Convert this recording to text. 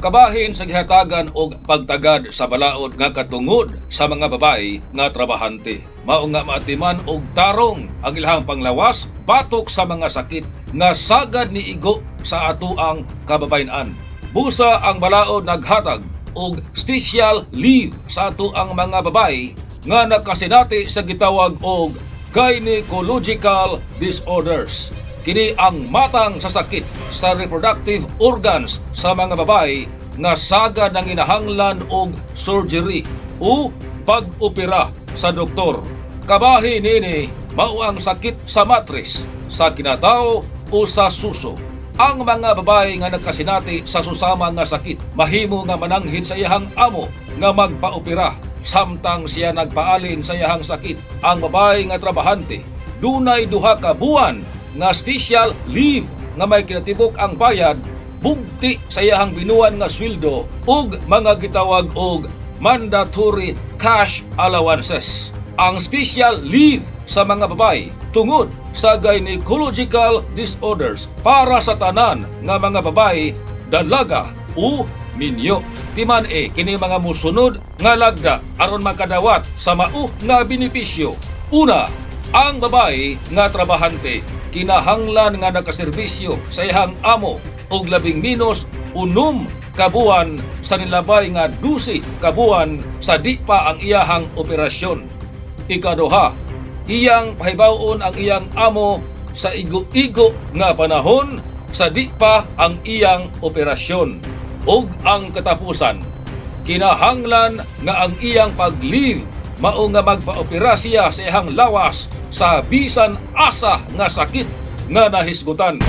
Kabahin sa gihatagan og pagtagad sa balaod nga katungod sa mga babae nga trabahante, mao nga maatiman og tarong ang ilahang panglawas batok sa mga sakit nga sagad ni igo sa atoang kababayen-an. Busa ang balaod naghatag og special leave sa atoang mga babae nga nakasinati sa gitawag og gynecological disorders. Kini ang matang sa sakit sa reproductive organs sa mga babae nga sagad ng inahanglan og surgery o pag-opera sa doktor. Kabahin nini mao ang sakit sa matris, sa kinatao o sa suso. Ang mga babae nga nagkasinati sa susama nga sakit mahimo nga mananghid sa iyahang amo nga magpaopera samtang siya nagpaalin sa iyahang sakit. Ang babae nga trabahante dunay 2 ka buwan nga special leave nga may kinatibuk ang bayad bugti sa iyahang binuan nga sweldo ug mga gitawag og mandatory cash allowances. Ang special leave sa mga babae tungod sa gynecological disorders para sa tanan nga mga babae, dalaga o minyo. Timan e kini mga musunod nga lagda aron makadawat sa mao nga benepisyo. Una, ang babae nga trabahante kinahanglan nga nakaserbisyo sa iyang amo og labing minos 6 ka buwan sa nilabay nga 12 ka buwan sa di pa ang iyahang operasyon. Ikaduha, iyang pahibaw-on ang iyang amo sa igo-igo nga panahon sa di pa ang iyang operasyon. Ug ang katapusan, kinahanglan nga ang iyang pag-leave mao nga magpaopera siya sa iyang lawas sa bisan asa nga sakit nga nahisgutan.